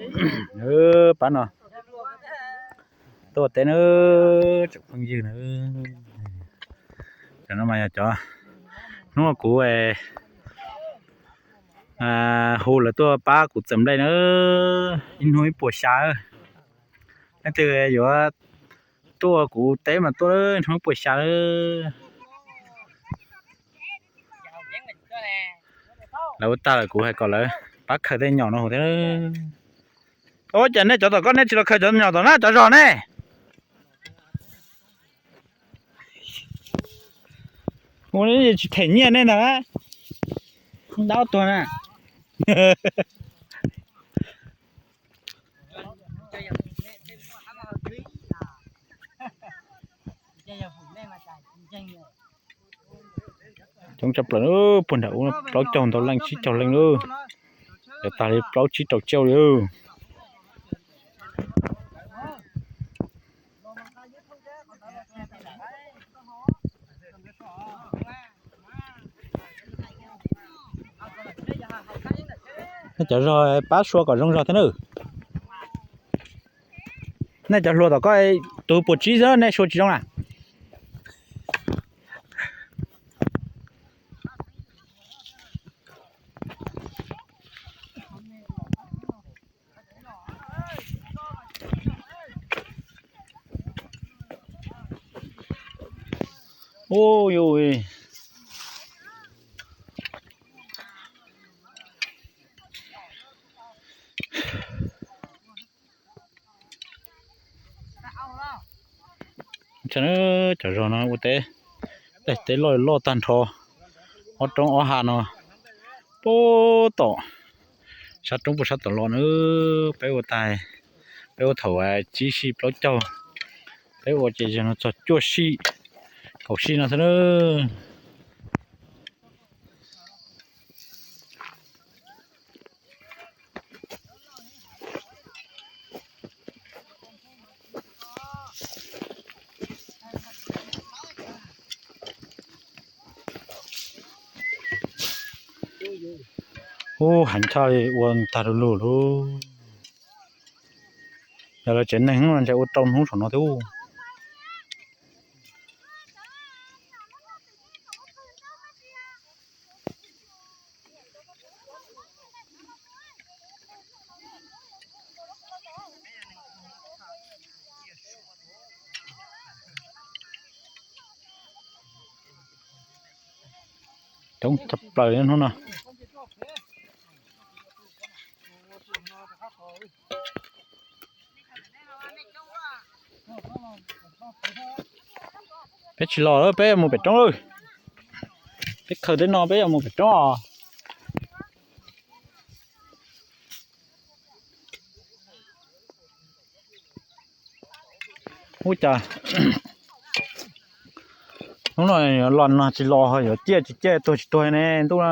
Pab no tuaj teb na, tsoom phooj ywg na. Cov no mas yog cov hnub kuv hu lawv tuaj pab kuv txawm nplej na, ib hnub ib puas xya. Leej twg yuav tuaj kuv teb mas tuaj, ib hnub ib puas xya. Lawv ua tag lawm kuv hais kom lawv pab khaws tej nyom no thiab. Ua cas nej cov tom koj nej tsis los khaws cov nyom tom na, cov zog ne? Ua tsis them nyiaj nej ntag, dab tuag na. Coob tshaj plaws, puag nram ub plaub caug ntau leej tsib caug leej lawm. Yuav tag li plaub tsib rau tsiaus li. Nej cov zog pab sua kom zoo zog thiab nawb. Nej cov hluas tom koj tus puas tsib xwb nej sua tsis zoo na? Ub, yus. Cov zog no ua teb, teb loj loj tag nrho, ob roob ob hav no, puag tom sab roob puag sab tom los na. Peb ua tag, peb ua thaum tsib sij plaub caug, peb ua ces zaum no txog cuaj sij, kaum sij no xwb na. Ub, heev tshaj li, ua tag du lug lauj. Yog lawv tsev neeg no ntshe ua rau hnub saum no thiab. Coob tshaj plaws hnub no. Peb tsis los lawm, peb yuav mus pem roob lawm. Peb khaws teb no peb yuav mus pem roob os. Ub, cas hnub no los no tsis los, yuav ciaj tsis ciaj, tuag tsis tuag ne ntuj na.